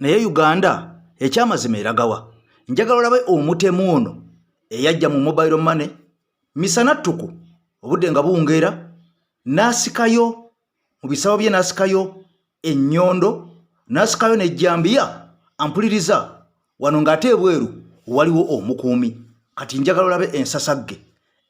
Naye Uganda ekyamazima eragawa? Njagala olabe omutemu ono eyajja mu mobile money misana ttuku, obudde nga buwungeera, n'asikayo mu bisawo bye, n'asikayo ennyondo, n'asikayo n'ejjambiya. Ampuliriza wano ng'ate ebweru waliwo omukuumi. Kati njagala olabe ensasagge.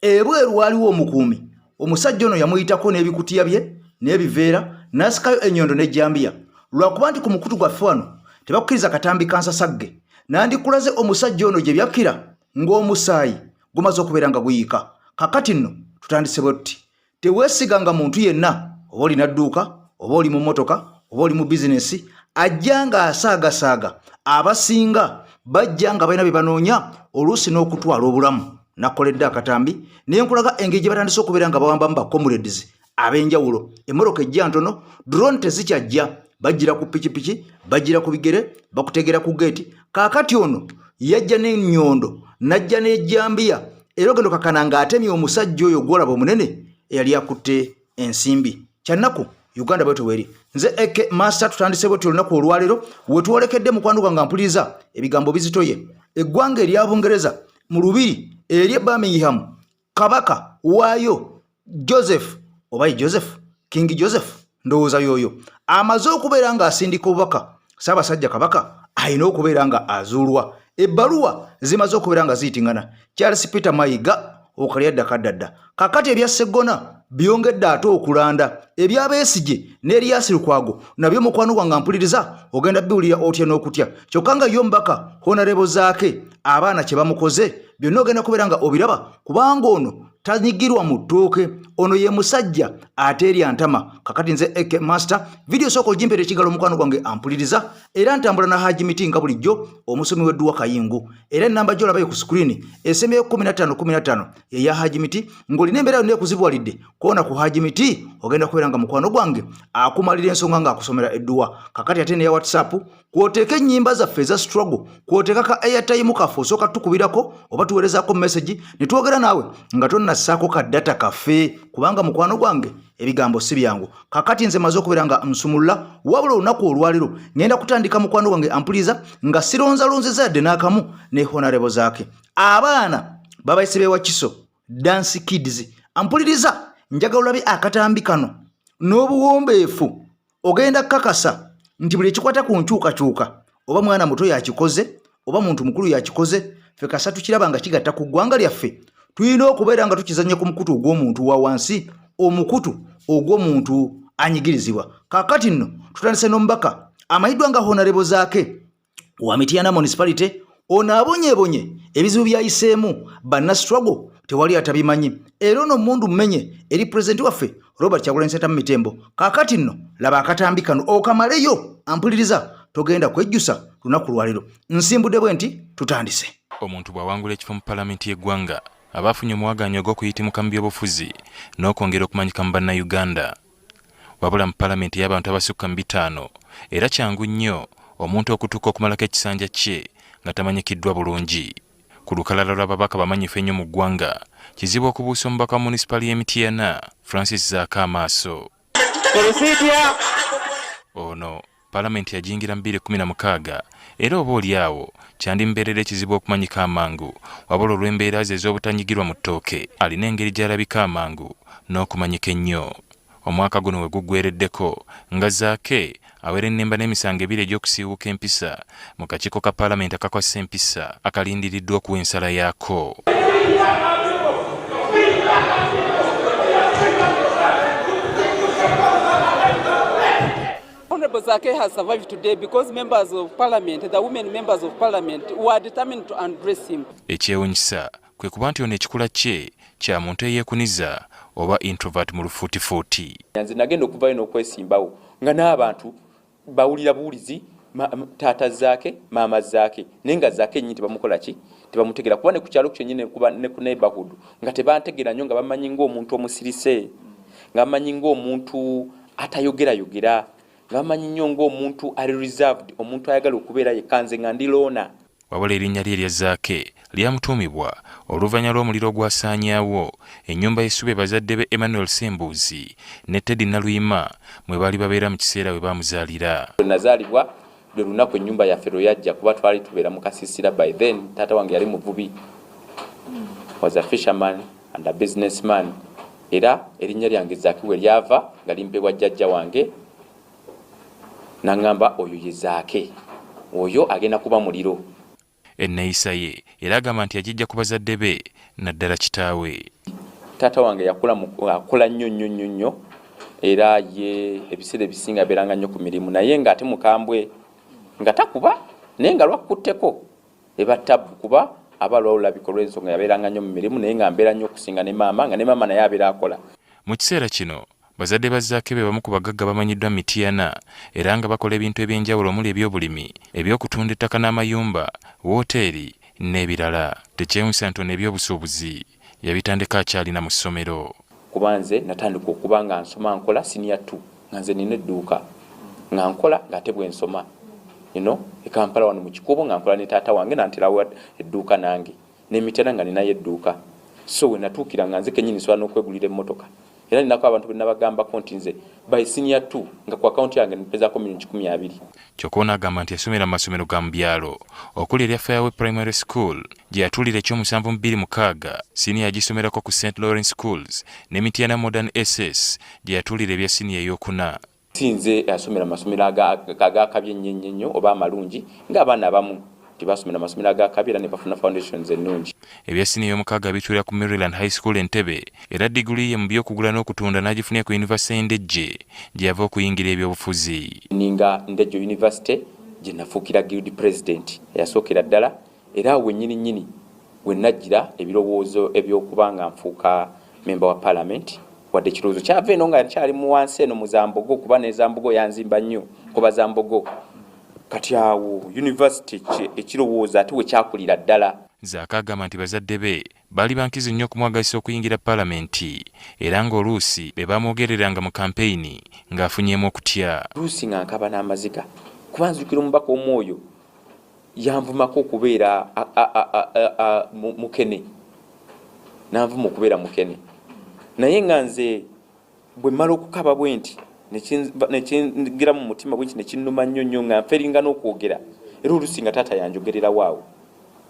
Ebweru waaliwo omukuumi. Omusajja ono yamuyitako n'ebikutiya bye n'ebiveera, n'asikayo ennyondo n'ejjambiya. Lwakuba nti ku mukutu gwaffe wano tebakukkiriza katambi ka nsasagge, nandikulaze omusajja ono gye byakkira ng'omusaayi gumaze okubeera nga guyiika. Kakati nno tutandise bwe tuti. Teweesiganga muntu yenna, oba olina dduuka, oba oli mu mmotoka, oba oli mu bizinensi, ajja ng'asaagasaaga. Abasinga bajja nga balina bye banoonya, oluusi n'okutwala obulamu. Nakoledde akatambi naye nkulaga engeri gye batandise okubeera nga bawambamu ba comrades ab'enjawulo. Emmotoka ejja ntono, drone tezikyajja, bajjira ku pikipiki, bajjira ku bigere, bakutegera ku geeti. Kaakati ono yajja n'ennyondo, n'ajja n'ejjambiya, era ogenda okakana ng'atemye omusajja oyo gwolaba omunene eyali akutte ensimbi. Kyannaku, Uganda bwetyo weri. Nze Eke Master, tutandise bwetyo olunaku olwaleero wetwolekedde. Mukwano gwange mpuliriza, ebigambo bizitoye. Eggwanga erya Bungereza, mu lubiri eri e Birmingham, kabaka waayo Joseph, oba ye Joseph, King Joseph ndowooza yoyo, amaze okubeera ng'asindika obubaka. Ssaabasajja Kabaka alina okubeera nga azuulwa. Ebbaluwa zimaze okubeera nga ziyitingana. Charles Peter Mayiga okalyadda kaddadda. Kakati ebya Sseggona byongedde ate okulanda, ebya Besigye ne Erias Lukwago nabyo, mukwano gwange mpuliriza, ogenda biwulira otya n'okutya. Kyokka nga ye omubaka Honorable Zaake, abaana kye bamukoze byonna ogenda kubeera nga obiraba, kubanga ono tanyigirwa mu ttooke. Ono ye musajja ateerya ntama. Kakati nze Eke Master, vidiyo sooka ogimpera ekigalo, omukwano gwange ampuliriza. Era ntambula na Haji Miti nga bulijjo, omusomi w'edduwa Kayingu. Era ennamba gy'olabayo ku screen esembyeyo 15 15 yeya Haji Miti. Ng'olina embeera yonna ekuzibuwalidde, koona ku Haji Miti, ogenda kubeera nga mukwano gwange akumalira ensonga ng'akusomera edduwa. Kakati ate neya WhatsApp kwoteeka ennyimba zaffe eza struggle, kwoteeka ka airtime kaffe, osooka tukubirako oba tuweerezaako message ne twogera naawe nga tonnassaako ka data kaffe, kubanga mukwano gwange ebigambo si byangu. Kakati nze maze okubeera nga nsumulula, wabula olunaku olwaleero ngenda kutandika, mukwano gwange ampuliza, nga sironzalonzeza yadde n'akamu ne Honorable Zaake. Abaana babayise bewa Kiso Dance Kids. Ampuliriza, njagala olabe akatambi kano n'obuwombeefu. Ogenda kukakasa nti buli ekikwata ku nkyukakyuka, oba mwana muto yakikoze oba muntu mukulu yakikoze, ffe kasa tukiraba nga kigatta ku ggwanga lyaffe, tulina okubeera nga tukizannya ku mukutu ogw'omuntu wa wansi, omukutu ogw'omuntu anyigirizibwa. Kaakati nno tutandise n'omubaka amanyiddwa nga Honorable Zaake wa Mityana Municipality. Ono abonyebonye, ebizibu byayiseemu banna struggle tewali atabimanyi, era ono mundu mmenye eri pulezidenti waffe Robert Kyagulanyi Ssentamu Mitembo. Kaakati nno laba akatambi kano okamaleyo, ampuliriza, togenda kwejjusa lunaku lwaleero. Nsimbudde bwe nti tutandise. Omuntu bw'awangula ekifo mu palamenti y'eggwanga, aba afunye omuwagaanyi ogw'okuyitimuka mu byobufuzi n'okwongera okumanyika mu Bannayuganda. Wabula mu palamenti ey'abantu abasukka mu 500, era kyangu nnyo omuntu okutuuka okumalako ekisanja kye nga tamanyikiddwa bulungi. Ku lukalala lw'ababaka bamanyifu ennyo mu ggwanga, kizibu okubuusa omubaka wa munisipaali y'e Mityana, Francis Zaake, amaaso. Ono palamenti yagiyingira mu 2016, era oba oli awo kyandimubeerera ekizibu okumanyika amangu, wabula olw'embeera ze ez'obutanyigirwa mu ttooke, alina engeri gy'alabika amangu n'okumanyika ennyo. Omwaka guno we guggweereddeko nga Zaake awerennemba n'emisango ebiri egy'okusiiwuuka empisa mu kakiiko ka palamenti akakwasisa empisa akalindiriddwa okuwa ensala yaako. Honorable Zaake has survived today because members of parliament, the women members of parliament, were determined to undress him. Ekyewunyisa kwe kuba nti ono ekikula kye kya muntu eyeekuniza oba introvert mu lufuutifuuti. Nze nagenda okuvayo n'okwesimbawo nga n'abantu bawulira buwulizi taata Zaake, maama Zaake, naye nga Zaake ennyini tebamukola ki, tebamutegeera, kuba ne ku kyalo kyennyini ne ku neighborhood nga tebantegeera nnyo, nga bamanyi ng'omuntu omusirise, nga bamanyi ng'omuntu atayogerayogera, nga bamanyi nnyo ng'omuntu ali reserved, omuntu ayagala okubeera yekka, nze nga ndi loner. Wabula erinnya lye erya Zaake lyamutuumibwa oluvannyuma lw'omuliro ogwasaanyaawo ennyumba y'essubi bazadde be Emmanuel Ssembuuzi ne Teddy Naluyima mwe baali babeera mu kiseera we baamuzaalira. Nazaalibwa. Lwe lunaku ennyumba yaffe lwe yajja, kuba twali tubeera mu kasisira by then. Taata wange yali muvubi, was a fisherman and a businessman. Era erinnya lyange Zaake we lyava nga limpeebwa jjajja wange, naŋŋamba, "Oyo ye Zaake, oyo agenda kuba muliro." Enneeyisa ye era agamba nti yagijja ku bazadde be, naddala kitaawe. Taata wange yakula akola nnyo nnyo nnyo nnyo, era ye ebiseera ebisinga abeeranga nnyo ku mirimu, naye ng'ate mukambwe, nga takuba, naye nga lwakutteko eba tabu, kuba aba lwalulabika olw'ensonga yabeeranga nnyo mu mirimu, naye nga mbeera nnyo okusinga ne maama, nga ne maama naye abeera akola. Mu kiseera kino bazadde ba Zaake be bamu ku bagagga bamanyiddwa Mityana, era nga bakola ebintu ebyenjawulo omuli ebyobulimi, ebyokutunda ettaka n'amayumba, wooteeri n'ebirala. Tekyewuunyisa nti ono ebyobusuubuzi yabitandika akyalina mu ssomero. Kuba nze natandika okuba nga nsoma, nkola senior 2, nga nze nina edduuka, nga nkola ng'ate bwe nsoma e Kampala wano mu Kikuubo, nga nkola ne taata wange, nanterawo edduuka nange n'emitera nga ninayo edduuka. So we natuukira nga nze kenyini nsobola n'okwegulira emmotoka, era ninako abantu be nabagambako nti nze by senior 2 nga ku akawunti yange mpezaako miliyoni 20. Kyokka ono agamba nti yasomera mu masomero ga mu byalo okuli erya Fairway Primary School gye yatuulira ekyomusanvu mu 2006. Siniya yagisomerako ku St Lawrence Schools ne Mityana Modern SS gye yatuulira ebya siniya eyokuna. Si nze asomera amasomero agakabye ennyo ennyo ennyo oba amalungi ng'abaana abamu tibasomera amasomero agakabi era ne bafuna foundations ennungi. Ebya siniya ey'omukaaga bituulira ku Maryland High School Entebbe, era diguli ye mu by'okugula n'okutunda n'agifunira ku yunivasite y'Endejje gye yava okuyingira ebyobufuzi. Ninga Ndejje University gye nafuukira guild president eyasookera ddala, era awo wennyini nnyini we najjira ebirowoozo ebyokuba nga nfuuka memba wa parliament, wadde ekirowoozo kyava eno nga nkyali mu wansi eno mu Zambogo, kuba ne Zambogo yanzimba nnyo kuba Zambogo. Kati awo university ekirowoozo ate we kyakulira ddala. Zaake agamba nti bazadde be baali bankizo nnyo okumwagazisa okuyingira paalamenti, era ng'oluusi be bamwogereranga mu kampeyini ng'afunyeemu okutya. Luusi nga nkaba n'amaziga, kuba nzijukira omubaka omwoyo yanvumako okubeera mukene, nanvuma okubeera mukene, naye nga nze bwe mmala okukaba bwe nti nekingira mu mutima bwe nti nekinnuma nnyo nnyo, nga nferinga n'okwogera. Era oluusi nga taata yanjogererawo awo,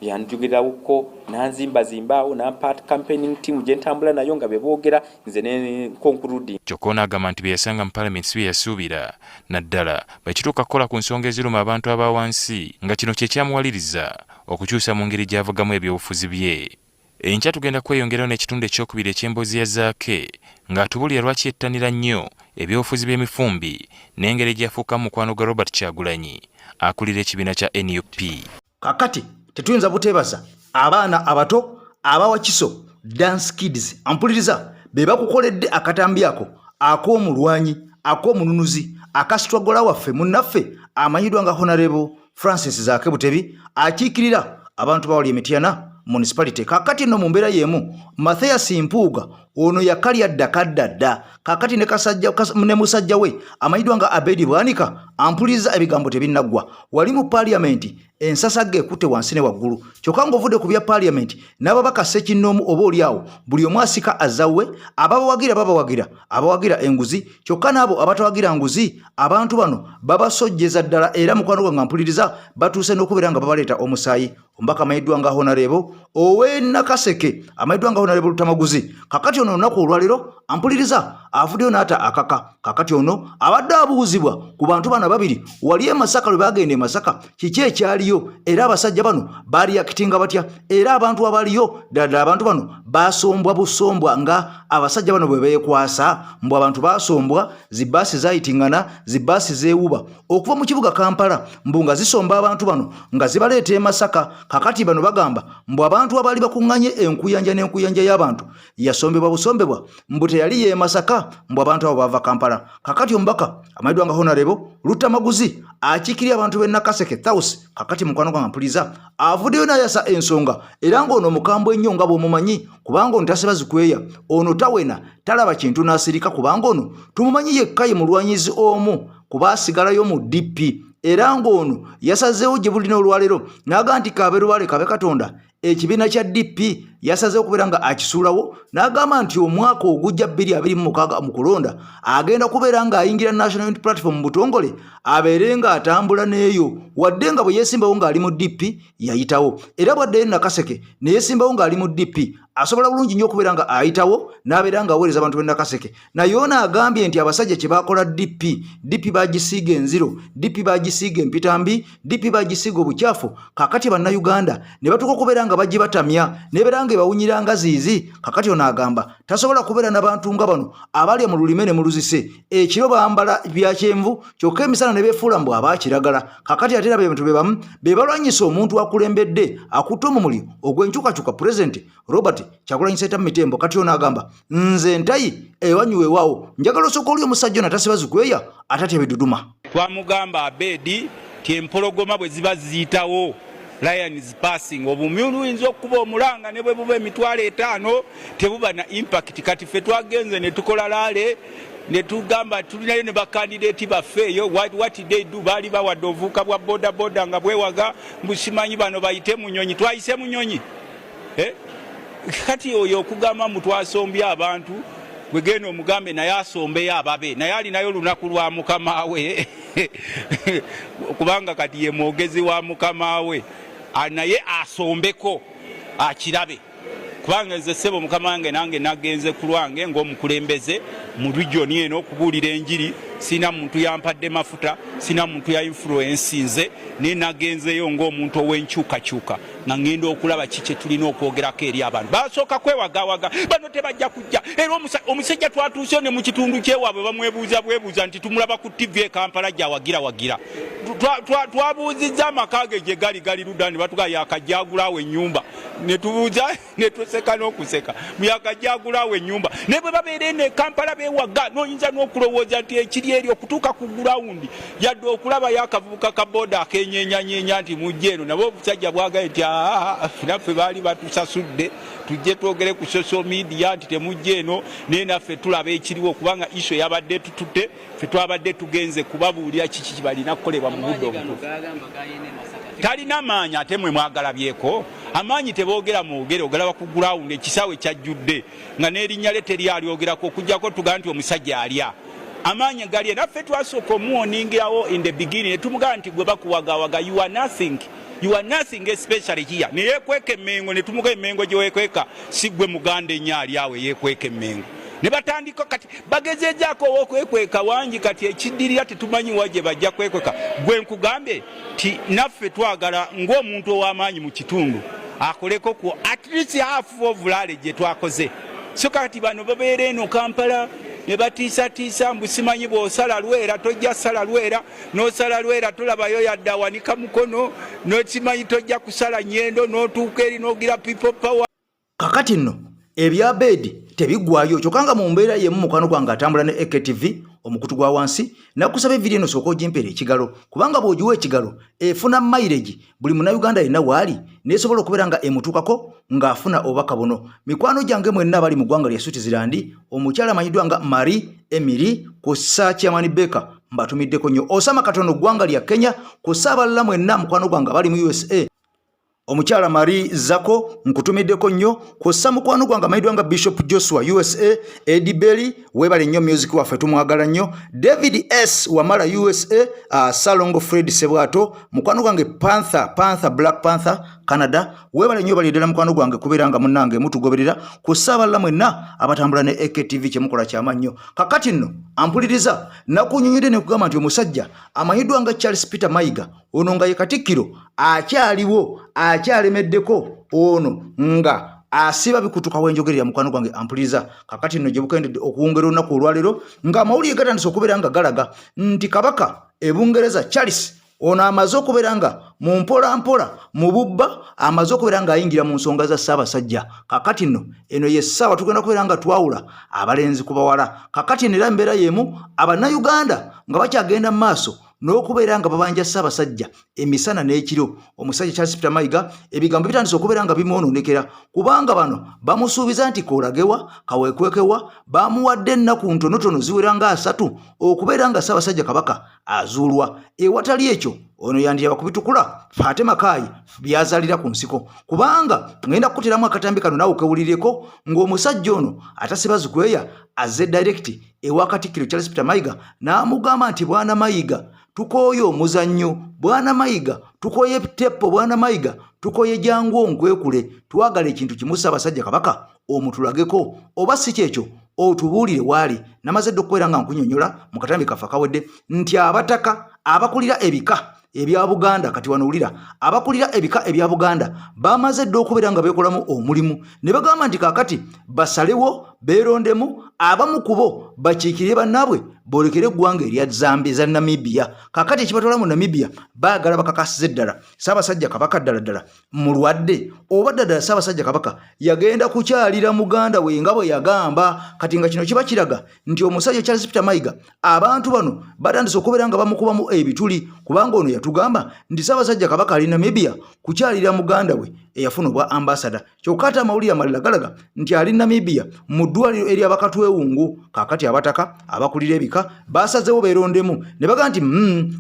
yanjogererawoko, nanzimbazimbaawo, nampa campaigning team gye ntambula nayo nga beboogera, nze ne concluding. Kyokka ono agamba nti bye yasanga mu paalamenti si bye yasuubira, naddala bwe kituuka kukola ku nsonga eziruma abantu aba wansi, nga kino kye kyamuwaliriza okukyusa mu ngeri gy'avugamu ebyobufuzi bye. Enkya tugenda kweyongerayo n'ekitundu ekyokubiri eky'emboozi ya Zaake ng'atubuulira lwaki yettanira nnyo ebyobufuzi by'emifumbi n'engeri gye yafuukamu mukwano gwa Robert Kyagulanyi akulira ekibiina kya NUP. Kakati tetuyinza buteebaza abaana abato abawakiso Dance Kids, ampuliriza, be bakukoledde akatambi ako ak'omulwanyi, ak'omununuzi, akasitwagola waffe munnaffe amanyiddwa nga Honorable Francis Zaake Butebi, akiikirira abantu bawali Emityana Municipality. Kakati nno mu mbeera y'emu, Mathias Mpuuga ono yakalya dda kadda dda. Kakati ne kasajja ne musajja we amanyiddwa nga Abedi Bwanika, ampuliriza, ebigambo tebinnaggwa wali mu paaliyamenti, ensasagga ekutte wansi ne waggulu. Kyokka ng'ovudde ku bya paaliyamenti n'ababaka ssekinnoomu, oba oli awo buli omu asika azawe, ababawagira babawagira abawagira enguzi, kyokka n'abo abatawagira nguzi abantu bano babasojjeza ddala. Era mukwano gwange mpuliriza, batuuse n'okubeera nga babaleeta omusaayi. Omubaka amanyiddwa nga Honorable ow'e Nakaseke, amanyiddwa nga Honorable Lutamaguzi, kakati ono olunaku olwaleero, ampuliriza, avuddeyo n'ata akaka. Kakati ono abadde abuuzibwa ku bantu bano babiri wali e Masaka, lwe bagenda e Masaka kiki ekyaliyo, era abasajja bano bareactinga batya, era abantu abaliyo ddala abantu bano basombwa busombwa nga abasajja bano bwe beekwasa mbu abantu basombwa, zibaasi zayitingana, zibaasi zeewuba okuva mu kibuga Kampala, mbu nga zisomba abantu bano nga zibaleeta e Masaka. Kakati bano bagamba mbu abantu abaali bakuŋŋanye enkuyanja n'enkuyanja y'abantu yasombebwa busombebwa, mbu teyali ye Masaka, mbu abantu abo bava Kampala. Kakati omubaka amanyiddwa nga Honorable Lutamaguzi akiikirira abantu b'e Nakaseke South, kakati mukwano gwange mpuliriza, avuddeyo n'ayasa ensonga, era ng'ono omukambwe ennyo nga bw'omumanyi, kubanga ono tasiba zikweya, ono tawena, talaba kintu n'asirika, kubanga ono tumumanyi yekka ye mulwanyizi omu kuba asigalayo mu DP. Era ng'ono yasazeewo gye bulina olwaleero n'agamba nti kaabe lubaale kabe Katonda, ekibiina kya DP yasazeewo okubeera nga akisuulawo, n'agamba nti omwaka ogujja 2026 mu kulonda agenda kubeera ng'ayingira National Unity Platform mu butongole, abeere ng'atambula n'eyo, wadde nga bwe yeesimbawo ng'ali mu DP yayitawo, era bwaddeyo Nakaseke ne yeesimbawo ng'ali mu DP asobola bulungi nnyo okubeera nga ayitawo n'abeera ng'aweereza abantu b'e Nakaseke. Naye ono agambye nti abasajja kye baakola DP, DP bagisiiga enziro, DP bagisiiga empitambi, DP bagisiiga obukyafu, kakati bannayuganda ne batuuka okubeera nga bagibatamya nebeera nga ebawunyira nga ziizi. Kakati ono agamba tasobola kubeera n'abantu nga bano abalya mu lulime ne mu luzise, ekiro bambala bya kyenvu kyokka emisana ne beefuula mbu abaakiragala. Kakati ate era be bantu be bamu be balwanyisa omuntu akulembedde akutte omumuli ogw'enkyukakyuka, Pulezidenti Robert Kyagulanyi Ssentamu Mitembo. Kati ono agamba nze ntayi ewanyu weewaawo, njagala osooka oli omusajja ono atasiba zikweya atatya biduduma. Twamugamba Abedi ti empologoma bwe ziba ziyitawo, lions passing, obumyu luyinza okukuba omulanga ne bwe buba 50,000 tebuba na impact. Kati ffe twagenze ne tukola rally ne tugamba tulinayo ne bakandidate baffe eyo. What they do, baali bawadde obuvuka bwa boda boda nga bwewaga mbusimanyi bano bayite munyonyi, twayise munyonyi, eh? Kati oyo okugamba mbu twasombye abantu, gwegenda omugambe naye asombeyo ababe, naye alinayo olunaku lwa mukama we, kubanga kati ye mwogezi wa mukama we, naye asombeko akirabe. Kubanga nze ssebo mukama wange, nange nagenze ku lwange ng'omukulembeze mu region eno okubuulira enjiri. Sina muntu yampadde mafuta, sina muntu ya influence nze, naye nagenzeyo ng'omuntu ow'enkyukakyuka nga ngenda okulaba ki kye tulina okwogerako eri abantu. Basooka kwewagawaga, bano tebajja kujja. Era omusajja twatuuseyo ne mu kitundu kyewaabwe bamwebuuza bwebuuza nti tumulaba ku TV e Kampala gyawagira wagira. Twabuuzizza amaka ge gye gali, gali ludda, ne batuga yakajjagulaawo ennyumba, ne tubuuza ne tuseka n'okuseka, yakajjagulaawo ennyumba. Naye bwe babeera eno e Kampala beewaga, n'oyinza n'okulowooza nti ekiri eri okutuuka ku ground yadde okulabayo akavubuka ka boda akenyenyanyeenya nti mujja eno. Nabo obusajja bwagaye nti aa, naffe baali batusasudde tujje twogere ku social media nti temujja eno, naye naffe tulaba ekiriwo, kubanga issue yabadde tututte ffe twabadde tugenze kubabuulira kiki kibalina kukolebwa mu budde obutuufu. Talina maanyi, ate mwe mwagalabyeko amaanyi. Teboogera mwogere, ogalaba ku ground ekisaawe kyajjudde nga n'erinnya lye teryalyongerako, okugjako tugaa nti omusajja alya amaanyi gali. Naffe twasooka omuwoningirawo in the beginning ne tumugamba nti gwe bakuwagawaga, you are nothing, you are nothing, especially here. Neyekweka emmengo ne tumuga emmengo gye wekweka si gwe muganda ennyo ali awo eyekweka emmengo. Ne batandika kati bagezezaako owokwekweka wangi, kati ekiddirira tetumanyi wa gye bajja kwekweka. Gwe nkugambye ti naffe twagala ng'omuntu ow'amaanyi mu kitundu akoleko ku at least half of rally gye twakoze. So kati bano babeera eno Kampala ne batiisatiisa mbu simanyi bw'osala Lwera tojja sala Lwera, n'osala Lwera tolabayo yadde awanika mukono, n'okimanyi tojja kusala Nyendo, n'otuuka eri n'ogira People Power. Kakati nno ebya Beedi tebiggwayo, kyokka nga mu mbeera y'emu mukwano gwange atambula ne AKTV omukutu gwa wansi, nakusaba evidiyo eno sooka ogimpeera ekigalo, kubanga bw'ogiwa ekigalo efuna mileage buli munnayuganda yenna waali neesobola okubeera nga emutuukako ng'afuna obubaka buno. Mikwano gyange mwenna abali mu ggwanga lya Switzerland, omukyala amanyiddwa nga Marie Emily ku Chairman Baker, mbatumiddeko nnyo. Osama Katono, ggwanga lya Kenya, ku abalala mwenna mukwano gwange abali mu USA, omukyala Marie Zako, nkutumiddeko nnyo, kw'ossa mukwano gwange amanyiddwa nga Bishop Joshua, USA. Eddie Belly, weebale nnyo, music waffe tumwagala nnyo. David S Wamala, USA. Salongo Fred Sebwato, mukwano gwange Panther, Panther, Black Panther, Canada, weebale nnyo, bali ddala mukwano gwange kubeera nga munnange mutugoberera, kw'ossa abalala mwenna abatambula ne AKTV, kyemukola kyamannyo. Kakati nno ampuliriza, nakunyonyodde ne kugamba nti omusajja amanyiddwa nga Charles Peter Mayiga, ono nga ye katikkiro akyaliwo akyalemeddeko, ono nga asiba bikutuka wenjogerera, mukwano gwange ampuliriza. Kakati nno gye bukendedde okuwungera olunaku olwaleero ng'amawulire gatandise okubeera nga galaga nti kabaka e Bungereza Charles ono amaze okubeera nga mu mpola mpola mu bubba amaze okubeera ng'ayingira mu nsonga za Ssaabasajja. Kakati nno eno ye ssaawa tugenda kubeera nga twawula abalenzi ku bawala. Kakati eno era embeera y'emu, Abannayuganda nga bakyagenda mu maaso. n'okubeera nga babanja Ssaabasajja emisana n'ekiro. Omusajja Charles Peter Mayiga ebigambo bitandise okubeera nga bimwonoonekera, kubanga bano bamusuubiza nti koolagewa kaweekwekewa, bamuwadde ennaku ntonotono ziwera nga 30 okubeera nga Ssaabasajja Kabaka azuulwa. Ewatali ekyo ono yandyaba kubitukula ate Makaayi byazalira ku nsiko, kubanga ngenda kukuteramu akatambi kano naawe okewulireko ng'omusajja ono atasiba zikweya azze direct ewa Katikkiro Charles Peter Mayiga n'amugamba nti Bwana Mayiga tukooye omuzannyo, Bwana Mayiga tukooye teppo, Bwana Mayiga tukooye jangu onkwekule, twagala ekintu kimu Ssaabasajja Kabaka omutulageko, oba si kyekyo otubuulire waali. Namaze dda okubeera nga nkunyonyola mu katambi kaffe akawedde nti abataka abakulira ebika ebya Buganda, kati wano wulira, abakulira ebika ebya Buganda bamaze dda okubeera nga beekolamu omulimu ne bagamba nti kaakati basalewo beerondemu abamu ku bo bakiikirire bannaabwe boolekere eggwanga erya Zambia za Namibia. Kaakati ekibatwala mu Namibia baagala bakakasize ddala Ssaabasajja Kabaka ddala ddala mulwadde oba ddala ddala Ssaabasajja Kabaka yagenda kukyalira muganda we nga bwe yagamba. Kati nga kino kiba kiraga nti omusajja Charles Peter Mayiga abantu bano batandise okubeera nga bamukubamu ebituli, kubanga ono yatugamba nti Ssaabasajja Kabaka ali Namibia kukyalira muganda we eyafuna obwa ambasada, kyokka ate amawulire amalala galaga nti ali Namibia mu ddwaliro ery'abakatwewungu. Kaakati abataka abakulira ebika basazeewo beerondemu ne bagamba nti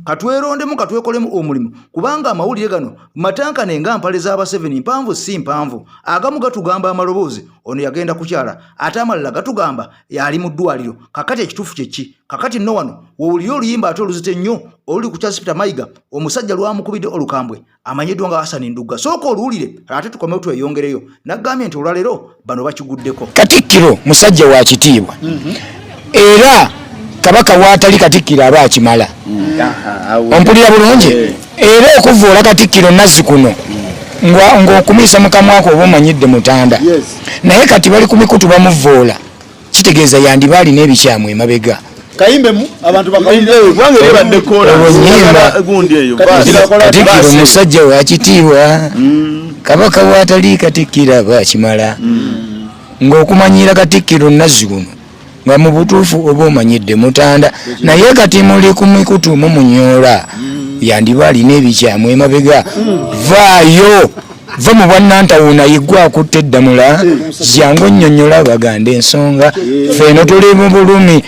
katwerondemu katwekolemu omulimu, kubanga amawulire gano matankane nga mpale z'Abaseveni mpanvu si mpanvu. Agamu gatugamba amaloboozi ono yagenda kukyala, ate amalala gatugamba yali mu ddwaliro. Kakati ekituufu kye ki? Kakati nno wano wowulire oluyimba ate oluzito ennyo oluli ku Charles Peter Mayiga, omusajja lwamukubidde olukambwe amanyiddwa nga Hassan Ndugga. Sooka oluwulire ate tukomewo tweyongereyo. Nagambye nti olwaleero bano bakiguddeko. Katikkiro musajja wa kitiibwa, era Kabaka waatali Katikkiro aba akimala. Ompulira bulungi? Era okuvvoola Katikkiro nazzi kuno ng'okumuyisa mu kamwako oba omanyidde mutanda. Naye kati bali ku mikutu bamuvvoola, kitegeeza yandiba alina ebikyamu emabega. Kayimbemu abantu Katikkiro musajja wa kitiibwa, Kabaka waatali Katikkiro aba akimala. Ng'okumanyiira Katikkiro nazzi kuno nga mu butuufu oba omanyidde mutanda. Naye kati muli ku mikutu mumunyoola, yandiba alina ebikyamu emabega. Vaayo, va mu bwannantawuuna, yiggwa akutte eddamula, jangu onnyonnyola Abaganda ensonga. Ffeno tuli mu bulumi,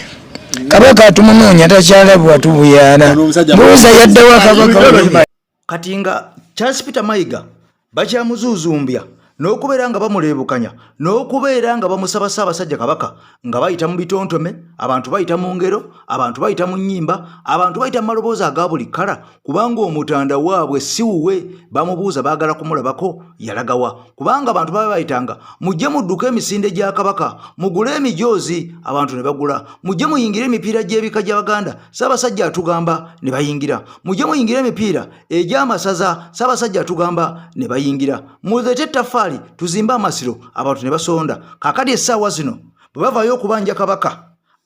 Kabaka tumunoonya takyalabwa, tubuyaana. Mbuuza yaddawa Kabaka? Kati nga Charles Peter Mayiga bakyamuzuuzumbya n'okubeera nga bamuleebukanya n'okubeera nga bamusaba Ssaabasajja Kabaka nga bayita mu bitontome, abantu bayita mu ngero, abantu bayita mu nnyimba, abantu bayita mu maloboozi aga buli kkala, kubanga omutanda waabwe si wuwe. Bamubuuza baagala kumulabako yalagawa, kubanga abantu baba bayitanga mujje mudduke emisinde gya Kabaka, mugule emijoozi, abantu ne bagula, mujje muyingire emipiira gy'ebika gy'Abaganda, Ssaabasajja atugamba, ne bayingira, mujje muyingire emipiira egy'amasaza, Ssaabasajja atugamba, ne bayingira, muleete ettaffaali tuzimbe amasiro, abantu ne basonda. Kaakati essaawa zino bwe bavaayo okubanja Kabaka,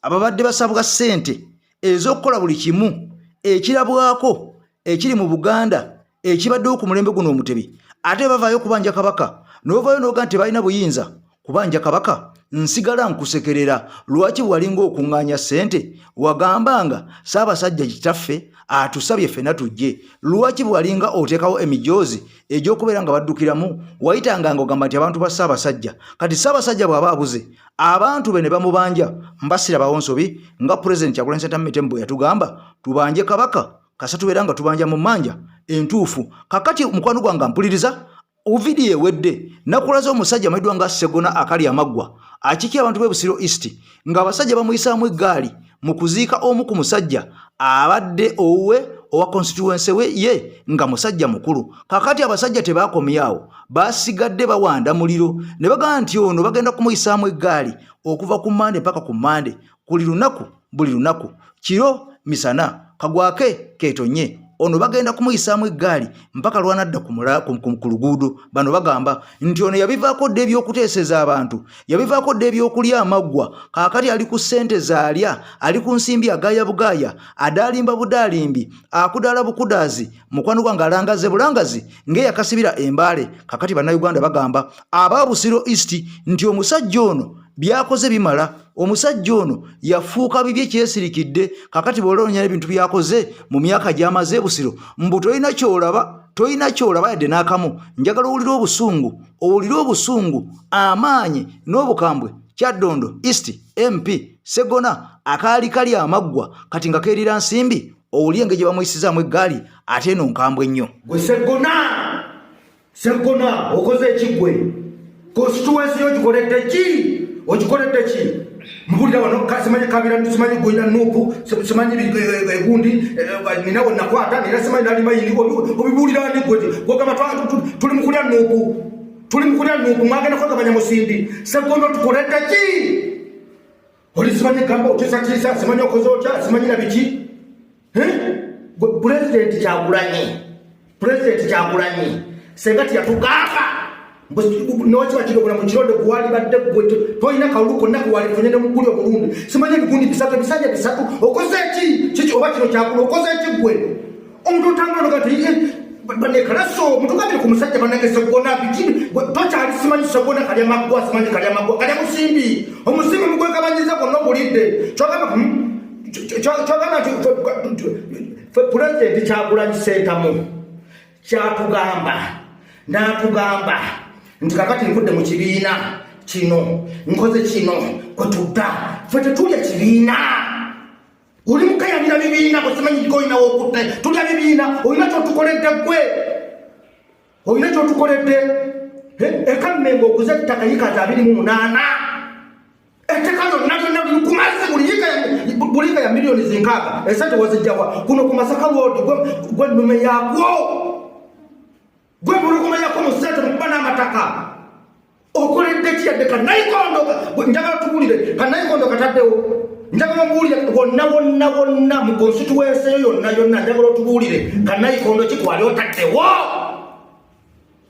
ababadde basabwa ssente ez'okukola buli kimu ekirabwako ekiri mu Buganda ekibaddewo ku mulembe guno Omutebi, ate bavaayo okubanja Kabaka, n'ovaayo n'oga nti tebalina buyinza kubanja Kabaka, nsigala nkusekerera. Lwaki bwe walinga okuŋŋaanya ssente wagambanga Ssaabasajja kitaffe atusabye ffenna tujje? Lwaki bwe walinga oteekawo emijoozi egy'okubeera nga baddukiramu wayitanga nga ogamba nti abantu ba Ssaabasajja? Kati Ssaabasajja bw'aba abuze abantu be ne bamubanja, mbasirabawo nsobi nga Pulezidenti Kyagulanyi Ssentamu Mitemu bwe yatugamba tubanje Kabaka, kasa tubeera nga tubanja mu mmanja entuufu. Kakati mukwano gwange mpuliriza, vidiyo ewedde nakulaze omusajja amanyiddwa nga Ssegona akali amaggwa akiikira abantu b'e Busiro East, ng'abasajja bamuyisaamu eggaali mu kuziika omu ku musajja abadde owuwe owa constituency we ye nga musajja mukulu. Kakati abasajja tebakomyawo, basigadde bawanda muliro ne bagamba nti ono bagenda kumuyisaamu eggaali okuva ku Mande mpaka ku Mande, kuli lunaku buli lunaku, kiro misana, kagwake ketonye, ono bagenda kumuyisaamu eggaali mpaka lwanadda ku luguudo. Bano bagamba nti ono yabivaako dda ebyokuteeseza abantu, yabivaako dda ebyokulya amaggwa. Kaakati ali ku ssente zaalya, ali ku nsimbi, agaaya bugaaya, adaalimba budaalimbi, akudaala bukudaazi, mukwano gwange alangaze bulangazi ng'eyakasibira embaale. Kakati Bannayuganda bagamba aba Busiro East nti omusajja ono Byakoze bimala. Omusajja ono yafuuka bibye kyesirikidde. Kakati bw'oloonya ebintu byakoze mu myaka gy'amaze e Busiro, mbu tolina ky'olaba, tolina ky'olaba yadde n'akamu. Njagala owulire obusungu, owulire obusungu, amaanyi n'obukambwe. Kyaddondo East MP Ssegona akaali kali amaggwa kati nga keerira nsimbi, owulire engeri gye bamuyisizaamu eggaali ate eno nkambwe nnyo. Gwe Ssegona, Ssegona okoze ekiggwe constituency yo ogikoledde ki? Ogikoledde ki? Mpulira wano simanyi kabira, simanyi gwina nupu, simanyi egundi nina we nakwata nina simanyi nali mayini. Obibuulira ani gwe? Gwogamba tuli mu kulya nupu, tuli mu kulya nupu, mwagenda kwegabanya musimbi. Ssegona otukoledde ki? Oli simanyi gamba otiisatiisa, simanyi okoze otya, simanyi na biki. Pulezidenti Kyagulanyi, Pulezidenti Kyagulanyi senga tiyatugamba nokiba kiri obulamu kironde gwalibadde gwe tolina kalulu konna kewalifunye ne muguli omulundi simanyi ebigundi bisatu, ebisanja bisatu. Okoze ki kiki oba kino kyakula? Okoze ki gwe? Omuntu otambula noga nti banekalaso mutugambire ku musajja banange Ssegona biki tokyali simanyi Ssegona kalya maggwa, simanyi kalya maggwa, kalya musimbi, omusimbi mugwegabanyiza gwonna ogulidde. Kyogamba kyogamba nti Pulezidenti Kyagulanyi Ssentamu kyatugamba n'atugamba nti kakati nvudde mu kibiina kino, nkoze kino kwetudda ffe tetulya kibiina. Oli mukayanira bibiina bwesimanyi olina wokutte tulya bibiina. Olina kyotukoledde gwe? Olina kyotukoledde? Ekammenga oguze ettaka yikazi 28, ettaka lyonna lyonna liri ku mazzi, buli yiika ya miliyoni zinkaaga. Esente wazijjawa? Kuno ku Masaka Road gwe nnume yakwo, gwe mpologoma yako mu ssente mukuba n'amataka. Okoledde ki yadde kanayikondo? Njagala tubulire kanayikondo kataddewo. Njagala omubuulire wonna wonna wonna mu constituency yo yonna yonna. Njagala otubuulire kanayikondo ki kwali otaddewo.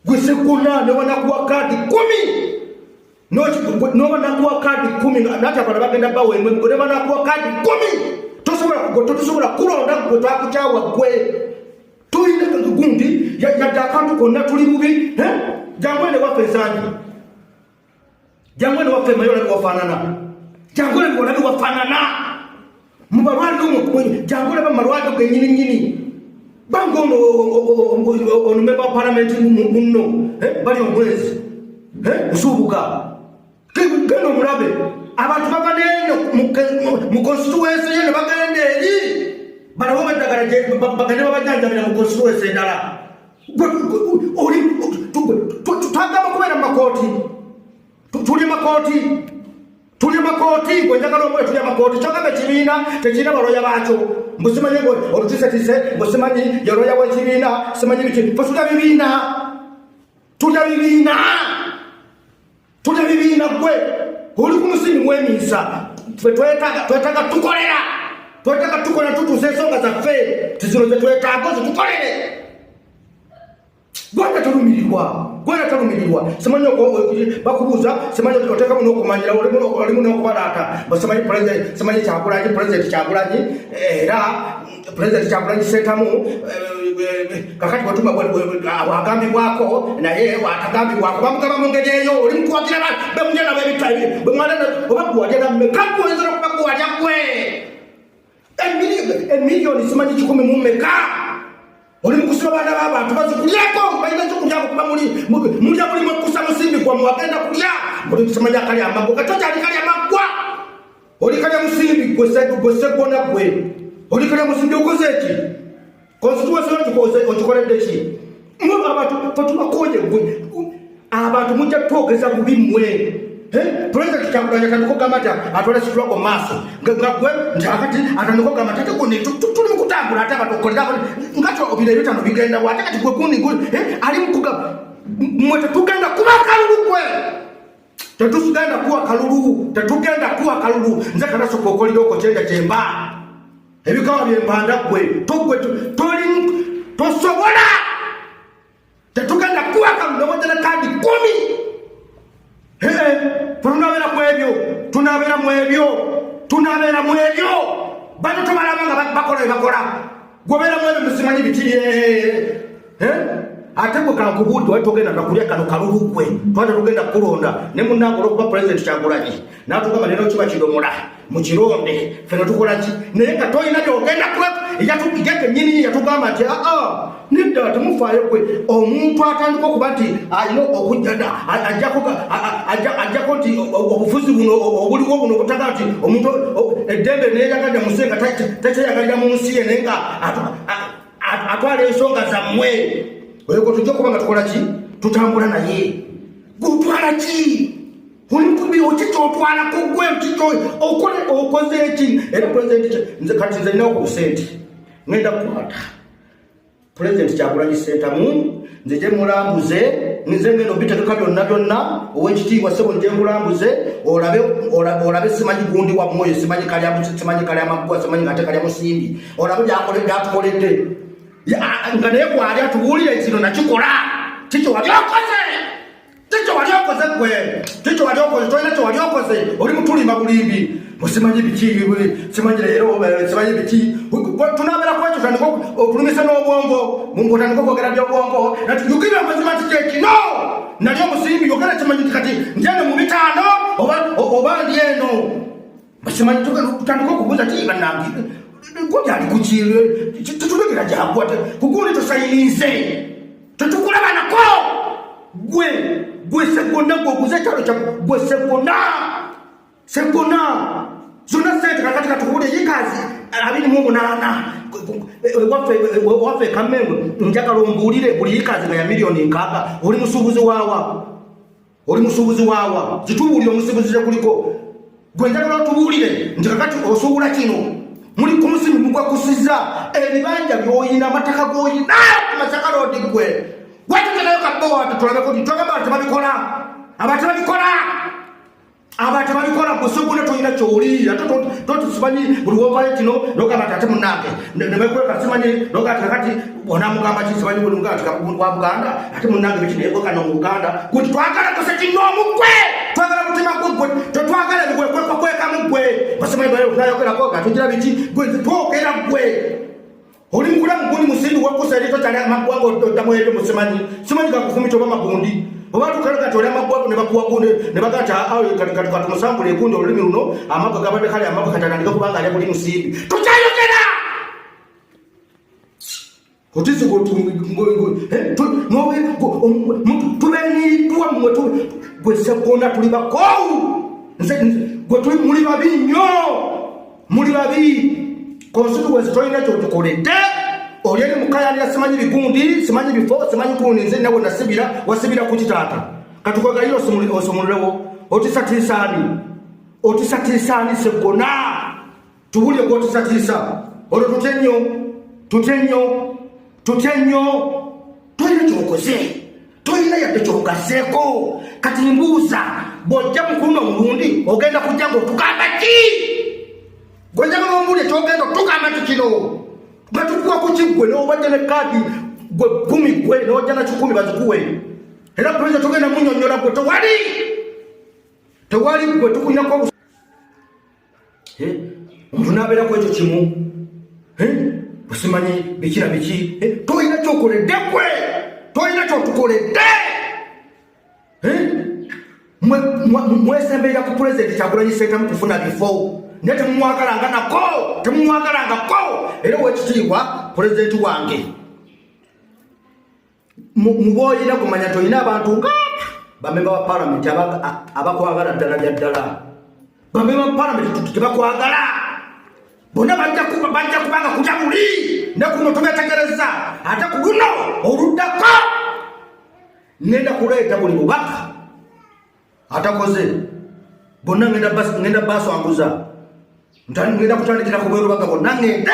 Gwe Ssegona ne wanakuwa kaadi 10, noba nakuwa kaadi 10 nati abala bagenda bawa emwe ne banakuwa kaadi 10, tosobola, totusobola kulonda gwe, twakukyawa gwe. Tulina gundi yadde akantu konna, tuli bubi. Jangu ene waffe Nsangi, jangu ene waffe Mayo olabe wafaanana, jangu ene olabe wafaanana mu malwaliro, jangu olaba mu malwaliro genyini nyini. Banga ono ono memba wa palamenti munno bali omwezi Nsubuga, genda omulabe. Abantu bava neeno mu constituency ye ne bagenda eri balawo eddagala, bagende babajanjabira mu constituency endala. Twagamba kubeera mu makooti, tuli makooti, tuli makooti. Gwe njagala omwe tuli makooti. Kyogamba ekibiina tekirina baloya baakyo, mbu simanyi olutisetise, mbu simanyi yaloya w'ekibiina, simanyi biki. Fe tulya bibiina, tulya bibiina, tulya bibiina. Gwe oli ku musimbi mwemiisa. Fe twetaaga tukolera, twetaaga tukolera, tutuusa ensonga zaffe tizino zetwetaaga zitukolere. Gwanga tolumirirwa, gwanga tolumirirwa. Simanyi bakubuuza, simanyi oteekamu n'okumanyira, olimu n'okubalaata. Simanyi president, simanyi Kyagulanyi, President Kyagulanyi, era President Kyagulanyi Ssentamu kakati bwetuma agambibwako naye atagambibwako bamugamba mu ngeri eyo. Oli mukuwagira bemulya nabo ebita bemwala oba guwalya nammeka? Gwoyinza nokuba guwalya gwe emiliyoni simanyi 100 mu mmeka oli mukusiba baana b'abantu bazikulyako, balina kyokulyako kuba mulya buli mwekusa musimbi gwammwe wagenda kulya. Muli simanyi akali amaggwa, katokyali kali amaggwa, oli kalya musimbi gwe Ssegona, gwe oli kalya musimbi. Okoze eki? Constituency okikoledde ki? Mwe abantu fetubakoye gwe abantu mujja twogeza bubi mmwe. Pulezidenti Kyagulanyi atandika okugamba nti atwala situlako mu maaso nga gwe nti akati atandika okugamba nti ate gundi tuli mu kutambula, ate abantu okukolera nga bino ebitano bigenda wa? Ate kati gwe gundi ali mu kugamba mmwe tetugenda kuba kalulu, gwe tetugenda kuwa kalulu, tetugenda kuwa kalulu. Nze kanasooka okolera okwo kyenda kyemba ebikawa byempanda gwe togwe toli tosobola, tetugenda kuwa kalulu nobojjana kadi 10. Tunabeera mu ebyo, tunabeera mu ebyo, tunabeera mu ebyo. Bano tubalaba nga bakola byebakola, gobeera mu ebyo musimanyi biki. Ate gwe kankubuulire, wali togenda nakulya kano kalulu gwe, twali tetugenda kukulonda. Ne munnange olwokuba Pulezidenti Kyagulanyi n'atugamba leero kiba kidomola mukironde, ffe ne tukola ki? Naye nga tolina byogenda kuye kennyini yatugamba nti aa nedda, temufaayo. Gwe omuntu atandika okuba nti alina okujja ajjako nti obufuzi buno obuliwo buno obutaga nti omuntu eddembe neyagadde mu nsi nga takyeyagalira mu nsi ye, naye nga atwala ensonga zammwe, oyo gwe tujja okuba nga tukola ki? Tutambula naye. Gutwala ki? Olikubi oki kyotwala ku gwe kikyo okole okoze eki? Era pulezidenti, nze kati nze ninawo ku busente, ngenda kukwata Pulezidenti Kyagulanyi Ssentamu, nze gye mulambuze, nze ngenda obitegeka byonna byonna. Owekitiibwa ssebo, nje nkulambuze olabe olabe simanyi gundi wammwe oyo, simanyi kalya, simanyi kalya maggwa, simanyi ngate kalya musimbi, olabe byatukoledde nga naye kwali atubuulire kino nakikola. Kikyo wali okoze? Kikyo wali okoze gwe? Kikyo wali okoze? Tolina kye wali okoze, oli mutulimba bulimbi. Musimanyi biki, simanyi leero, simanyi biki. Tunabeera ku ekyo, tandika otulumisa n'obwongo, ng'otandika okwogera by'obwongo. Yogera amazima nti kyekino nali omusimbi, yogera kimanyi nti kati ndi eno mu 50 oba ndi eno simanyi. Tutandika okubuuza ti bannange gundi ali kuki? Tetulogera gyagwa kugundi tosayinize, tetukulaba nako. Gwe gwe Segona, gwe oguze ekyalo kya gwe Segona. Segona zonna sente kakati katukubule yikazi 28 waffe Kammengo. Njagala ombuulire buli yikazi nga ya miliyoni 60, oli musuubuzi waawa? Oli musuubuzi waawa? Zitubuulire omusuubuzi gye kuliko. Gwe njagala otubuulire nti kakati osuubula kino, muli ku musimi mugwakusiza ebibanja by'oyina, amataka g'oyina ku Masaka Road. Gwe watetenayo kabowa tulabeko nti togamba tebabikola, abantu tebabikola, abantu tebabikola. Gwe tolina kyoli, ate toti simanyi buli wovayo kino nogamba nti ate munange nebekweka, simanyi nogaa ti kakati onamugamba ki, simanyi buli mugamba ti wa Buganda, ate munange biki, naye kano mu Buganda guti twagala gose kinoomu, gwe twagala mutima gwe, gwe tetwagala bigwekwekwekamu. Gwe basimanyi nayogerako nga tugira biki, gwe twogera. Gwe oli mukula mugundi musimbi wakusa eri tokyali amaggwanga, oddamu ebyo musimanyi, simanyi gakufumita oba magundi oba tukalaga nti oli amaggwanga ne bakuwa gundi ne bagaa nti kati katumusambula egundi olulimi luno, amagwa gabadde kale amagwa katandika kubanga alya buli musimbi. Tukyayogera otisi tubeniddwa mmwe. Gwe Segona, tuli bakoowu. Gwe muli babi nnyo, muli babi. Constituency tolina kyotukoledde, oli eri mukayanira simanyi bigundi, simanyi bifo, simanyi gundi. Nze nawe nasibira, wasibira ku kitaata katukwegayira osumululewo. Otisatiisaani? Otisatiisaani Segona? Tubulye gwotisatiisa olwo. Tutye nnyo, tutye nnyo, tutye nnyo. Tolina kyokoze, tolina yadde kyogaseeko. Kati mbuuza, bw'ojja mukuno omulundi ogenda kujja ngaotugamba ki? Gwenjagala ombulye kyogenda otugamba nti kino batukuwa ku kiggwe n'obajja ne kaadi gwe 10, gwe n'ojja na 100 bazikuwe. Era pulezida togenda munyonyola gwe, tewali, tewali. Gwe tukulinako omuntu n'abeera ku ekyo kimu, osimanyi biki na biki, tolina kyokoledde gwe, tolina kyotukoledde. Mwesemberera ku Pulezidenti Kyagulanyi Ssentamu kufuna bifo, naye temumwagalanga nako, temumwagalangako. Era owekitiibwa pulezidenti wange, muboyina kumanya nti olina abantu nga bamemba ba palamenti abakwagala ddala lya ddala. Bamemba ba palamenti tebakwagala bonna, bajja kubanga kulya muli ne kuno tubetegereza. Ate ku luno oluddako ngenda kuleeta buli mubaka atakoze bonna, ngenda baswanguza, ngenda kutandikira ku bwerubaga bonna ngende.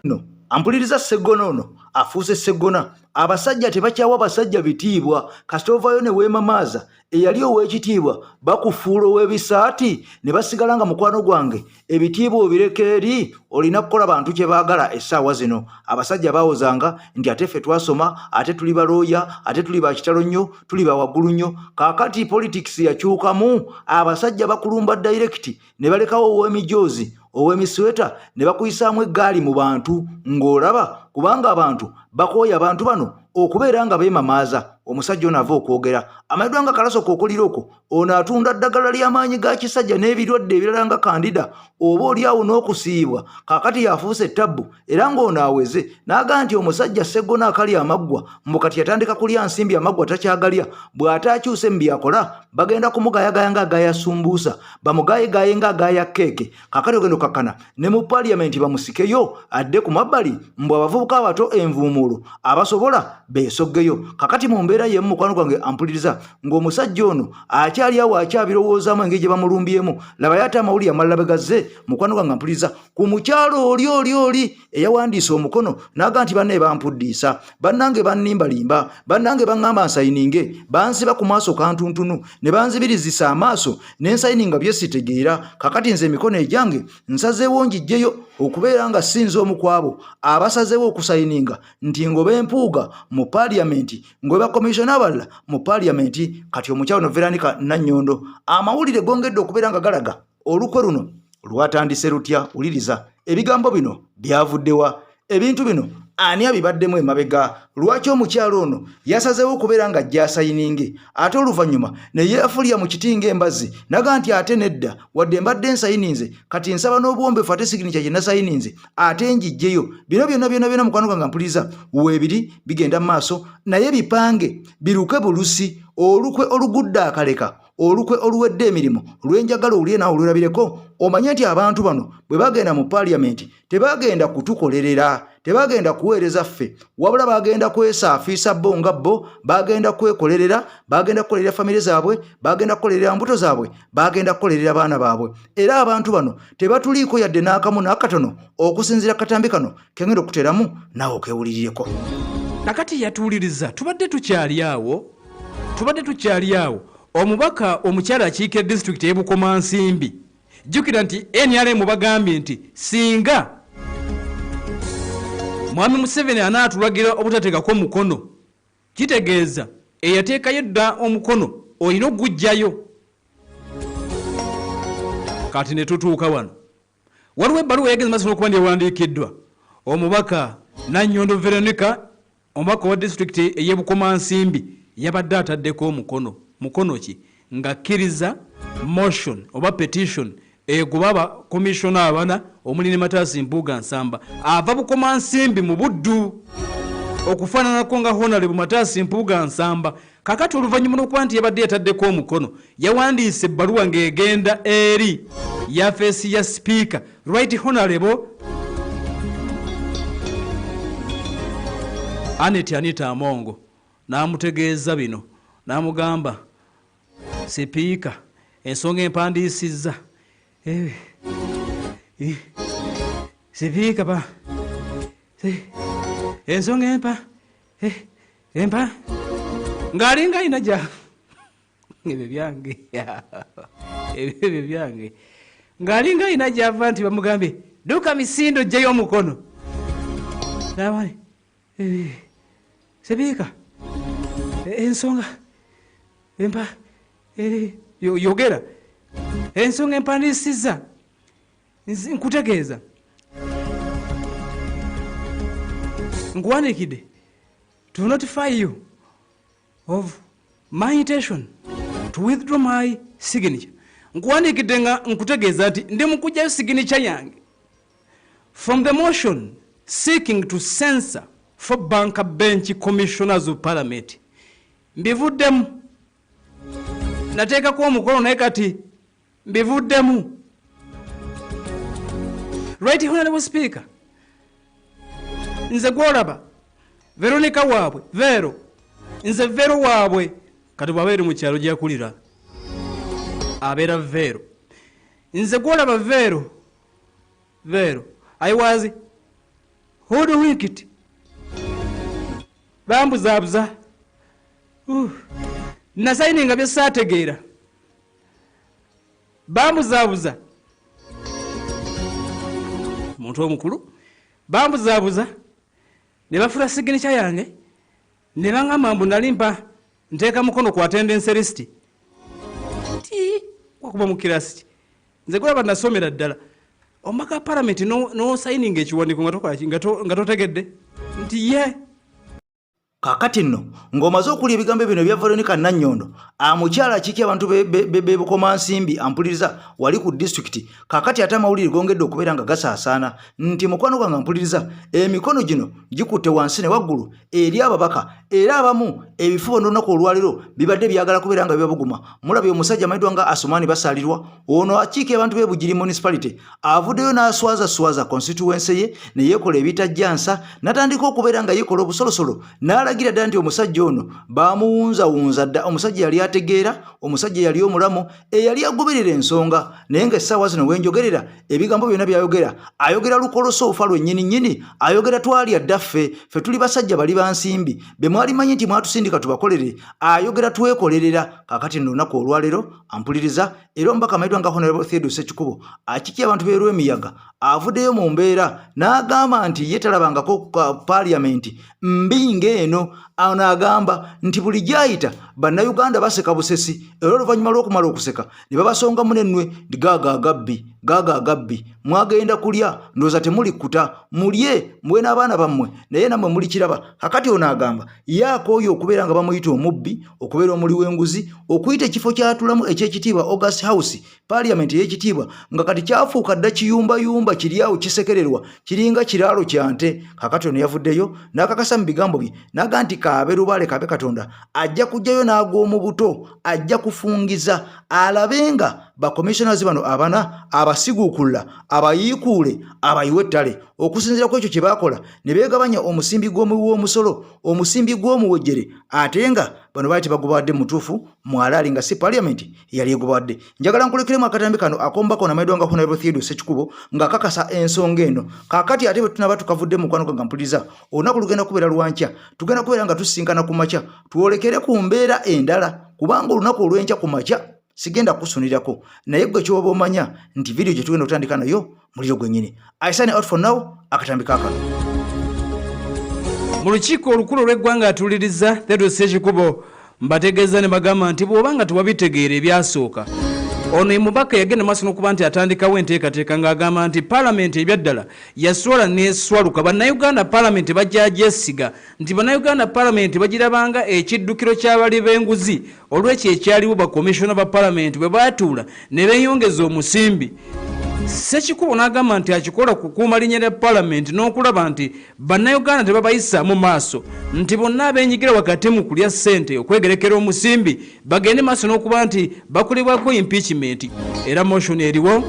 No ampuliriza, Seggona ono afuuse Seggona. Abasajja tebakyawa basajja bitiibwa. Kasita ovaayo ne weemamaaza, eyali ow'ekitiibwa bakufuula ow'ebisaati ne basigala nga mukwano gwange. Ebitiibwa obireka eri, olina kukola bantu kye baagala. Essaawa zino abasajja bawozanga nti ate ffe twasoma, ate tuli balooya, ate tuli bakitalo nnyo, tuli bawaggulu nnyo. Kaakati politics yakyukamu, abasajja bakulumba direct ne balekawo ow'emijoozi, ow'emisweta, ne bakuyisaamu eggaali mu bantu ng'olaba, kubanga abantu Bakooye abantu bano okubeera nga beemamaaza. Omusajja ono ava okwogera amanyiddwa nga Kalaso Kookolira okwo, ono atunda ddagala ly'amaanyi ga kisajja n'ebirwadde ebirala nga kandida oba oli awo n'okusiibwa. Kaakati yafuuse ttabbu era ng'ono aweze n'agamba nti omusajja Sseggona akali amaggwa, mbu kati yatandika kulya nsimbi, amaggwa takyagalya. Bw'ataakyuse mu byakola bagenda kumugayagaya ng'agaya sumbuusa, bamugayegaye ng'agaya keeke. Kaakati ogenda okukakkana ne mu paliyamenti bamusikeyo adde ku mabbali, mbu abavubuka abato envuumuulo abasobola beesoggeyo. Kakati mu mbeera y'emu, mukwano gwange ampuliriza, ng'omusajja ono akyali awo akyabirowoozaamu engeri gye bamulumbyemu, labayo ate amawulire amalala bwe gazze, mukwano gwange ampuliriza, ku mukyalo oli oli oli eyawandiise omukono n'agamba nti bannaye bampuddiisa, bannange bannimbalimba, bannange baŋŋamba nsayininge, bansiba ku maaso kantuntunu ne banzibirizisa amaaso ne nsayininga bye sitegeera. Kakati nze emikono egyange nsazeewo ngijjeyo okubeera nga sinze omu ku abo abasazeewo okusayininga nti ngoba Mpuuga mu paliyamenti, ngoba komishona abalala mu paliyamenti. Kati omukyalo no Veronica Nannyondo, amawulire gongedde okubeera nga galaga olukwe luno lwatandise lutya. Wuliriza ebigambo bino byavuddewa, ebintu bino ani abibaddemu emabega, lwaki omukyalo ono yasazeewo okubeera nga ajja asayininge ate oluvannyuma ne yeefulya mu kiti ng'embazzi naga nti ate nedda, wadde mbadde nsayininze, kati nsaba n'obuwombeefu ate signature gye nasayininze ate ngijjeyo. Bino byonna byonna byonna, mukwano gwange mpuliriza, weebiri bigenda mu maaso, naye bipange biruke bulusi. Olukwe olugudde akaleka, olukwe oluwedde emirimu lwenjagala owulire naawe olwerabireko, omanye nti abantu bano bwe bagenda mu paliyamenti tebagenda kutukolerera, tebagenda kuweereza ffe, wabula bagenda kwesaafiisa bo nga bo, bagenda kwekolerera, bagenda kukolerera famire zaabwe, bagenda kukolerera mbuto zaabwe, bagenda kukolerera baana baabwe. Era abantu bano tebatuliiko yadde n'akamu n'akatono, okusinziira katambi kano kengenda okuteeramu naawe okewulirireko. Kakati yatuwuliriza, tubadde tukyali awo, tubadde tukyali awo, omubaka omukyala akiikira disitulikiti ey'e Bukomansimbi. Jjukira nti NRM bagambye nti singa Mwami Museveni anaatulagira obutateekako mukono, kitegeeza eyateekayo dda omukono olina okuguggyayo. Kati ne tutuuka wano, waliwo ebbaluwa eyagenze maaso n'okuba nti ewandiikiddwa omubaka Nannyondo Veronica, omubaka wa disitulikiti ey'e Bukomansimbi. Yabadde ataddeko omukono. Mukono ki? Ng'akkiriza motion oba petition egoba abakomishona abana omuli ne Mathias Mpuuga Nsamba, ava Bukomansimbi mu Buddu, okufaananako nga Honorable Mathias Mpuuga Nsamba. Kakati oluvannyuma lw'okuba nti yabadde yataddeko omukono, yawandiise ebbaluwa ng'egenda eri yafeesi ya sipiika, Right Honorable Anet Anita Amongo, n'amutegeeza bino, n'amugamba, "Sipiika, ensonga empandiisizza, sipiika, ba ensonga empa ng'alinga alina gya ebyo byange, ebyo byange," ng'alinga alina gyava nti bamugambye, "Dduka misindo ojjeyo omukono." N'amani, "Sipiika, ensonga empa, yogera ensonga empandiisizza, nkutegeeza nkuwandiikidde to notify you of my intention to withdraw my signature. Nkuwandiikidde nga nkutegeeza nti ndi mu kuggyayo signature yange from the motion seeking to censure four back bench commissioners of parliament. Mbivuddemu, nateekako omukono naye kati mbivuddemu. Right Honorable Speaker, nze gwolaba Veronica waabwe Vero, nze Vero waabwe." Kati bw'aba eri mu kyalo gyeyakulira abeera Vero. "Nze gwolaba Vero, Vero, I was hoodwinked, bambuzaabuza, nasayininga bye saategeera, bambuzaabuza, muntu omukulu, bambuzaabuza ne bafula signature yange ne baŋŋamba mbu nali mpa nteeka mukono ku attendance list." Ti wakuba mu kirasi ki? Nze gulaba nasomera ddala omubaka wa palamenti n'osayininga ekiwandiiko nga tokola ki? Nga totegedde nti ye. Kaakati nno ng'omaze okulya ebigambo bino ebya Veronica Nannyondo, amukyala akiikye abantu b'e Bukomansimbi ampuliriza wali ku disitulikiti. Kaakati ate amawulire gongedde okubeera nga gasaasaana nti mukwano gwange ampuliriza, emikono gino gikutte wansi ne waggulu eri ababaka, era abamu ebifuba n'olunaku olwaleero bibadde byagala kubeera nga bibabuguma. Mulabye omusajja amanyiddwa nga Asumani Basaalirwa, ono akiika abantu b'e Bugiri Municipality, avuddeyo n'aswazaswaza constituency ye ne yeekola ebitajja nsa, n'atandika okubeera nga yeekola obusolosolo, n'alagira ddala nti omusajja ono baamuwunzawunza dda. Omusajja yali ategeera, omusajja yali omulamu, eyali agoberera ensonga, naye ng'essaawa zino wenjogerera ebigambo byonna by'ayogera ayogera lukolosoofa lwennyini nnyini, ayogera twalya dda ffe, ffe tuli basajja bali ba nsimbi be mwalimanyi nti mwatusindika tubakolere, ayogera twekolerera. Kaakati nno olunaku olwaleero ampuliriza era omubaka amanyiddwa nga Honorable Theodore Ssekikubo akiikye abantu b'e Lwemiyaga avuddeyo mu mbeera n'agamba nti ye talabangako paaliyamenti mbi ng'eno. Ono agamba nti buli gy'ayita bannayuganda baseka busesi, era oluvannyuma lw'okumala okuseka ne babasongamu n'ennwe nti gaago agabbi, gaago agabbi, mwagenda kulya ndowooza temulikkuta, mulye muwe n'abaana bammwe naye nammwe mulikiraba. Kakati ono agamba ye akooye okubeera nga bamuyita omubbi, okubeera omuli w'enguzi, okuyita ekifo ky'atulamu eky'ekitiibwa August House, paaliyamenti ey'ekitiibwa, nga kati kyafuuka dda kiyumbayumba kiri awo kisekererwa, kiringa kiraalo kya nte. Kakati ono yavuddeyo n'akakasa mu bigambo bye n'aga nti kaabe lubaale kaabe Katonda ajja kujjayo n'ag'omu buto, ajja kufungiza alabe nga bakomishonazi bano abana abasiguukulula abayiikuule abayiwe ettale okusinziira ku ekyo kye baakola ne beegabanya omusimbi gw'omuwi w'omusolo, omusimbi gw'omuwejjere, ate nga bano baali tebagubawadde mutuufu mwalaali nga si paaliyamenti eyali egubawadde. Njagala nkulekeremu akatambi kano ak'omubaka ono amanyiddwa nga Honorable Theodore Ssekikubo ng'akakasa ensonga eno. Kaakati ate bwe tunaba tukavudde mukwano gwange mpuliriza, olunaku lugenda kubeera lwankya, tugenda kubeera nga tusisinkana ku makya twolekere ku mbeera endala, kubanga olunaku olw'enkya ku makya sigenda kukusunirako, naye gwe kyoba omanya nti vidiyo gye tugenda okutandika nayo muliro gwennyini. I sign out for now, akatambi kaakano. Mu lukiiko olukulu olw'eggwanga atuuliriza Theodore Ssekikubo mbategeeza ne bagamba nti bw'oba nga tewabitegeera ebyasooka, ono ye mubaka yagenda maaso n'okuba nti atandikawo enteekateeka ng'agamba nti paalamenti ebyaddala yaswala n'eswaluka. Bannayuganda paalamenti bajyagyesiga nti bannayuganda paalamenti bagirabanga ekiddukiro ky'abali b'enguzi olw'ekyo ekyaliwo bakomishona ba paalamenti bwe baatuula ne beeyongeza omusimbi. Ssekikubo n'agamba nti akikola kukuuma linnya lya paalamenti n'okulaba nti bannayuganda tebabayisaamu maaso, nti bonna abeenyigira wakati mu kulya ssente okwegerekera omusimbi bagende maaso n'okuba nti bakolebwako impeachment. Era motion eriwo,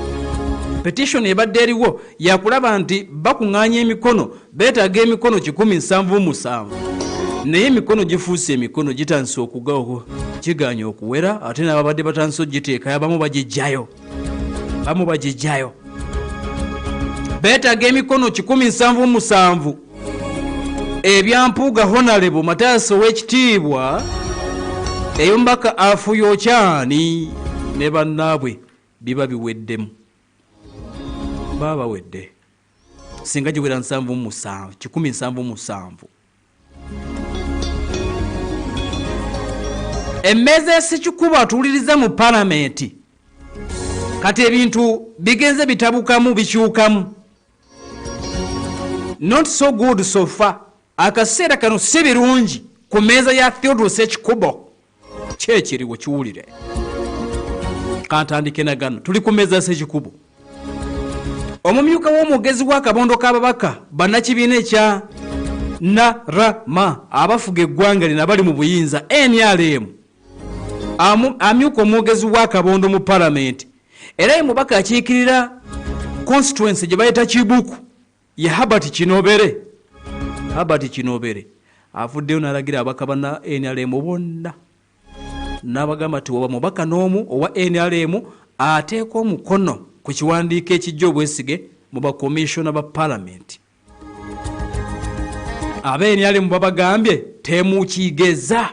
petition ebadde eriwo yakulaba nti bakuŋŋaanya emikono, beetaaga emikono 177, naye emikono gifuuse emikono gitandise okugawo, kigaanye okuwera, ate n'ababadde batandise okugiteekayo abamu bagijjayo, bamu bagijjayo. Beetaaga emikono 177. Ebya Mpuuga Honalebo Matayasi ow'ekitiibwa ey'omubaka Afuyokyani ne bannaabwe biba biweddemu, baba bawedde singa giwera 77, 177. Emmeeza ya Ssekikubo atuuliriza mu palamenti kati ebintu bigenze bitabukamu bikyukamu, not so good so far. Akaseera kano si birungi ku mmeeza ya Theodore Ssekikubo. Kyekiriwo kiwulire, kantandike na gano. Tuli ku mmeeza ya Ssekikubo. Omumyuka w'omwogezi w'akabondo k'ababaka bannakibiina ekya NRM abafuga eggwanga lino abali mu buyinza NRM, amyuka omwogezi w'akabondo mu palamenti era ye mubaka akiikirira constituency gye bayita Kibuku ye Herbert Kinobere. Herbert Kinobere avuddeyo n'alagira ababaka ba NRM bonna n'abagamba nti waba mubaka n'omu owa NRM ateeka omukono ku kiwandiiko ekijja obwesige mu bakomishona ba palamenti. Aba NRM babagambye temukigeza,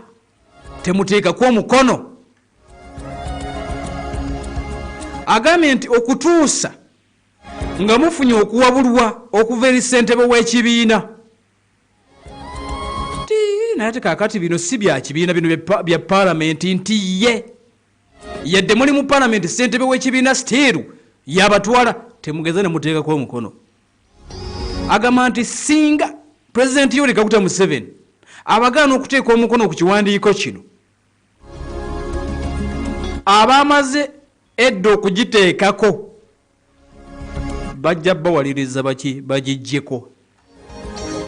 temuteekako omukono. Agambye nti okutuusa nga mufunye okuwabulwa okuva eri ssentebe w'ekibiina. Naye ate kaakati bino si bya kibiina, bino bya palamenti, nti ye yadde muli mu palamenti ssentebe w'ekibiina sitiiru yabatwala, temugeza ne muteekako omukono. Agamba nti singa Pulezidenti Yoweri Kaguta Museveni Abagaana okuteeka omukono ku kiwandiiko kino abamaze edda okugiteekako bajja bawaliriza baki bagiggyeko.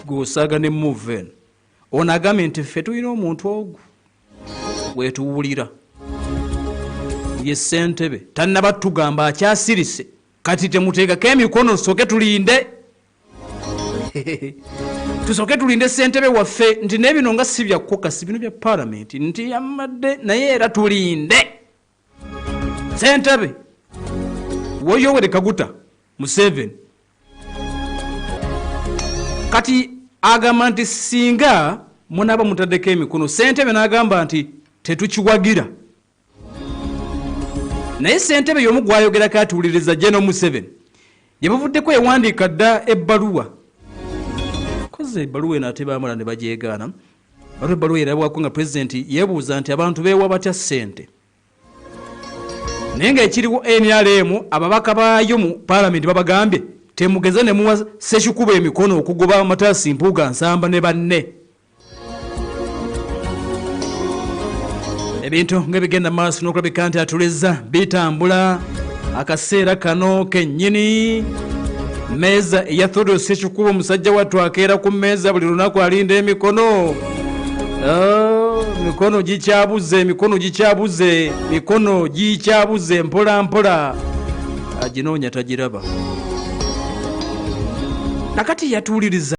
Gw'osaaga ne move eno. Ono agambye nti ffe tulina omuntu ogu wetuwulira ye ssentebe tannaba tugamba akyasirise, kati temuteekako emikono tusooke tulinde tusooke tulinde ssentebe waffe nti naye bino nga si bya kokasi, bino bya palamenti nti yamadde naye era tulinde ssentebe wo Yoweri Kaguta Museveni. Kati agamba nti singa munaaba mutaddeko emikono, ssentebe n'agamba nti tetukiwagira, naye ssentebe y'omu gwayogerako atuwuliriza General Museveni gye buvuddeko yawandiika dda ebbaluwa. Koze ebbaluwa eno ate baamala ne bagyegaana. Waliwo ebbaluwa erabwako nga pulezidenti yeebuuza nti abantu beewa batya ssente, naye ng'ekiriwo NRM ababaka baayo mu paalamenti babagambye temugeza ne muwa Ssekikubo emikono okugoba Mathias Mpuuga Nsamba ne banne. Ebintu nga bigenda maaso n'okulabika nti atuleza bitambula akaseera kano kennyini. Mmeeza eya Theodore Ssekikubo omusajja wattu akeera ku mmeeza buli lunaku alinda emikono. Mikono gikyabuze, mikono gikyabuze, mikono gikyabuze mpola mpola, aginoonya tagiraba. Nakati yatuwuliriza.